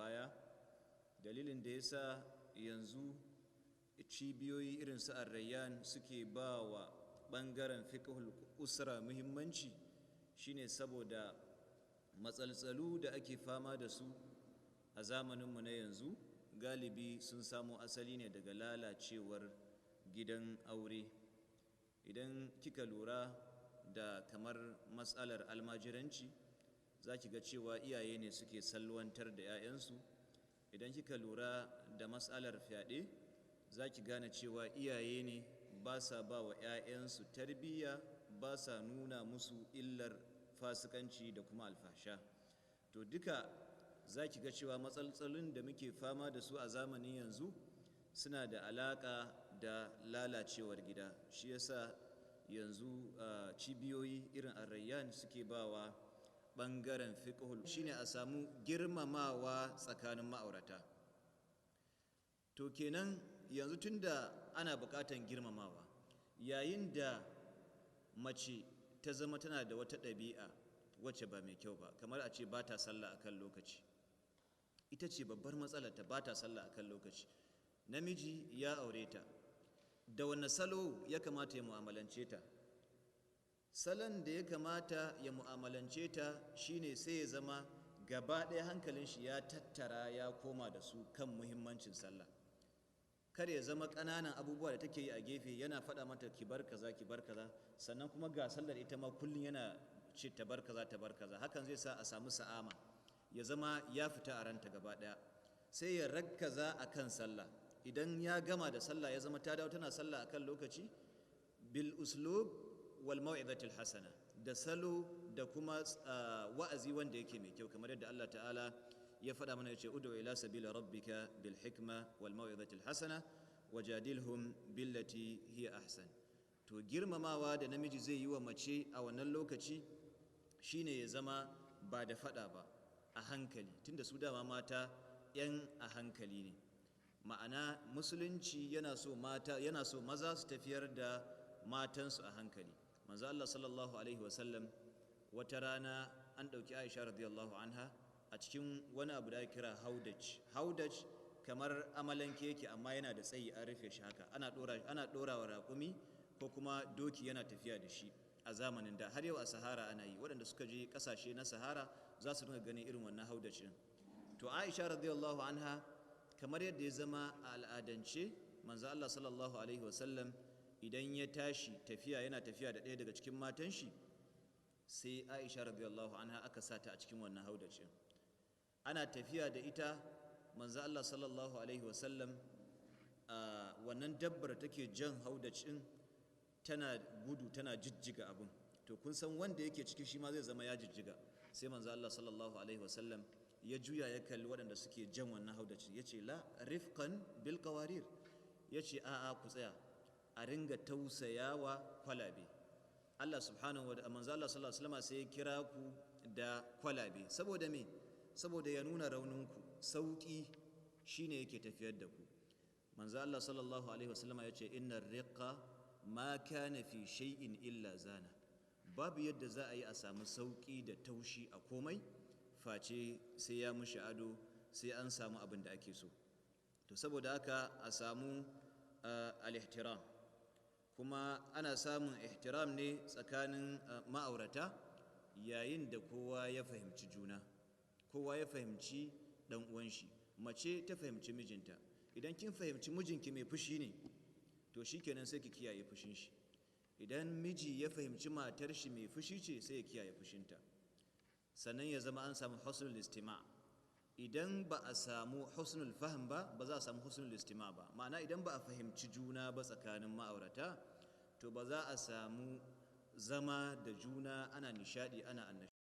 baya. Dalilin da yasa yanzu cibiyoyi irin su Arrayyan suke ba wa ɓangaren fiqhul usra muhimmanci shine saboda matsaltsalu da ake fama da su a zamaninmu na yanzu galibi sun samo asali ne daga lalacewar gidan aure. Idan kika lura da kamar matsalar almajiranci, za ki ga cewa iyaye ne suke salwantar da 'ya'yansu. Idan kika lura da matsalar fyaɗe, za ki gane cewa iyaye ne ba sa ba wa 'ya'yansu tarbiyya, ba sa nuna musu illar fasikanci da kuma alfasha. To duka za ki ga cewa matsaltsalun da muke fama da su a zamanin yanzu suna da alaƙa da lalacewar gida. Shi yasa yanzu cibiyoyi irin Arrayyan suke bawa ɓangaren fiqhul, shine a samu girmamawa tsakanin ma'aurata. To kenan yanzu tunda ana buƙatan girmamawa, yayin da mace ta zama tana da wata ɗabi'a wacce ba mai kyau ba, kamar a ce ba ta sallah akan lokaci, ita ce babbar matsalar ta, ba ta sallah akan lokaci. Namiji ya aure ta, da wanne salo ya kamata ya mu'amalance ta? Salon da ya kamata ya mu'amalance ta shine sai ya zama gaba ɗaya hankalin shi ya tattara ya koma da su kan muhimmancin sallah. Kar ya zama ƙananan abubuwa da take yi a gefe yana faɗa mata ki bar kaza, ki bar kaza, sannan kuma ga sallar ita ma kullum yana ce ta bar kaza, ta bar kaza. Hakan zai sa a samu sa'ama, ya zama ya fita a ranta gaba ɗaya. Sai ya rakkaza a kan sallah. Idan ya gama da sallah ya zama ta dawo tana sallah a kan lokaci, bil uslub wal mau'izatil hasana, da salo da kuma wa'azi wanda yake mai kyau, kamar yadda Allah ta'ala ya faɗa mana, yace ud'u ila sabila rabbika bil hikma wal mau'izatil hasana wajadilhum billati hiya ahsan. To girmamawa da namiji zai yi wa mace a wannan lokaci shine ya zama ba da faɗa ba, a hankali, tunda su dama mata 'yan a hankali ne. Ma'ana musulunci yana so mata, yana so maza su tafiyar da matansu a hankali. Manzo Allah sallallahu alaihi wasallam wata rana an ɗauki Aisha radiyallahu anha a cikin wani abu da ake kira haudaj. Haudaj kamar amalanke yake, amma yana da tsayi, an rufe shi haka, ana ɗora wa raƙumi ko kuma doki yana tafiya da shi a zamanin da. Har yau a Sahara ana yi, waɗanda suka je ƙasashe na Sahara za su dinga ganin irin wannan haudaj ɗin. To Aisha radiyallahu anha, kamar yadda ya zama a al'adance, manzo Allah sallallahu alaihi wasallam idan ya tashi tafiya yana tafiya da ɗaya daga cikin matan shi, sai Aisha radiyallahu anha aka sa ta a cikin wannan haudaj ɗin. Ana tafiya da ita, manzo Allah sallallahu alaihi wasallam, wannan dabbar take jan haudaj ɗin tana gudu tana jijjiga abun. To kun san wanda yake ciki shi ma zai zama ya jijjiga. Sai manzo Allah sallallahu alaihi wasallam ya juya ya kalli waɗanda suke jan wannan haudaj, ya ce la rifqan bil qawarir, ya ce a'a ku tsaya a ringa tausayawa kwalabe. Allah subhanahu wa ta'ala, manzo Allah sallallahu alaihi wasallam sai ya kira ku da kwalabe. Saboda me? Saboda ya nuna rauninku, sauki shine yake tafiyar da ku. Manzo Allah sallallahu alaihi wasallam ya ce innar riqqa ma kana fi shay'in illa zana. Babu yadda za a yi a samu sauki da taushi a komai face sai ya mushi ado, sai an samu abin da ake so. To saboda haka a samu al-ihtiram. Kuma ana samun ihtiram ne tsakanin ma'aurata yayin da kowa ya fahimci juna, kowa ya fahimci dan uwan shi. Mace ta fahimci mijinta. Idan kin fahimci mijinki mai fushi ne, to shikenan sai ki kiyaye fushin shi. Idan miji ya fahimci matar shi mai fushi ce, sai ya kiyaye fushinta. Sannan ya zama an samu husnul istima'. Idan ba a samu husnul fahm ba, ba za a samu husnul istima' ba. Ma'ana idan ba a fahimci juna ba tsakanin ma'aurata, to ba za a samu zama da juna ana nishadi ana annashuwa.